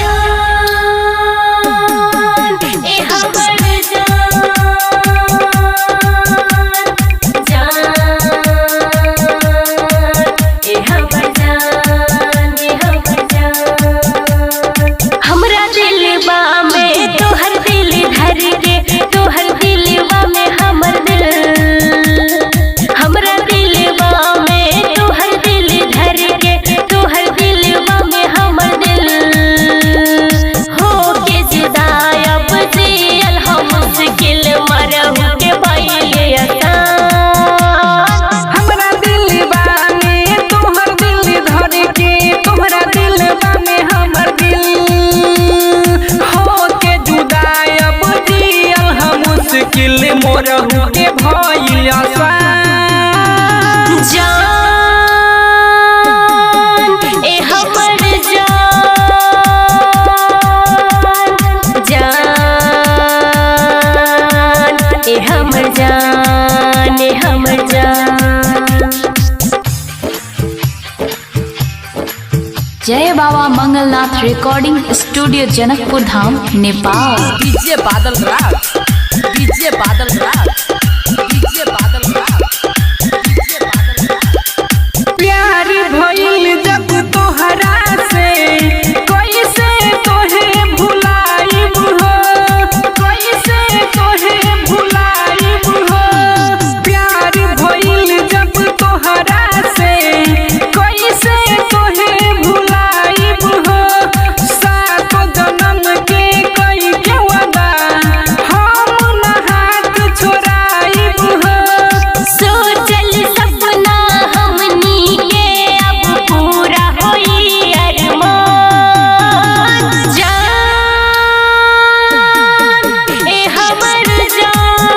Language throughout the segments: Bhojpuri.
जान ए हमर जान, जान ए हमर जान, ए हमर जान। हमरा दिलवा में तोहर दिल धर के, तोहर दिलवा में हमर दिल। हमरा दिलवा में तोहर दिल धर के, तोहर दिलवा में हमर दिल। हो के जुदा अब जियल हम मुश्किल, मरहु के भइले आसान। हमरा दिलवा में तोहर दिल धर के, तोहरा दिलवा में हमर दिल। हो के जुदा अब जियल हम मुश्किल, मोरहु के भइल आसान। जान ए हमर जान, जान ए हमर जान, ए हमर जान। Jai Baba Mangalnath recording studio Janakpur Dham Nepal. DJ Badal Raj, DJ Badal Raj, DJ Badal Raj, DJ Badal Raj. प्यार भइल जब तोहरा से, कैसे तोहे भुलाइब हो, कैसे तोहे भुलाइब हो। प्यार भइल जब तोहरा से, कैसे तोहे भुलाइब हो। सात जन्म के कई के वादा, हम ना हाथ छोड़ाइब हो। सोचल सपना हमनी के अब पूरा होई अरमान। जान ए हमर जान,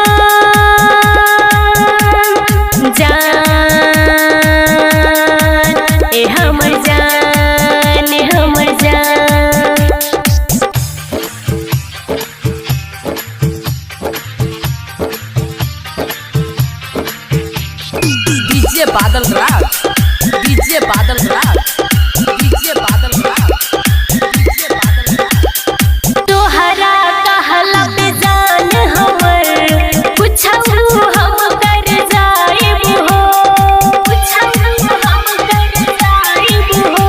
जान ए हमर जान, ए हमर जान। DJ Badal Raj, DJ Badal Raj, DJ Badal Raj, DJ Badal Raj. तोहरा कहला पे जान हमर, पुछहु हम कर जाइब हो, पुछहु हम कर जाइब हो।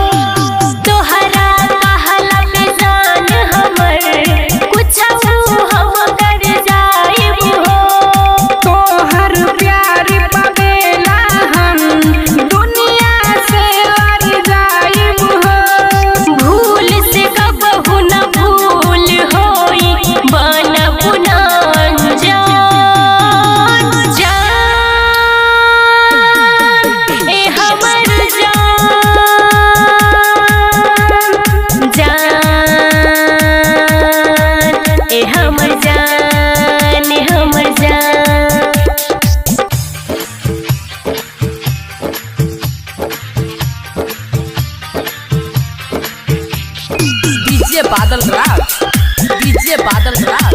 तोहरा कहला पे जान हमर, पुछहु हम कर जाइब हो। तोहर प्यार पावेला हम दुनिया से लड़ जाइब हो। भूल से कबहु न भूल होई, बनबु न अनजान। जान ए हमर जान, जान ए हमर जान, ए हमर जान। DJ Badal Raj, DJ Badal Raj,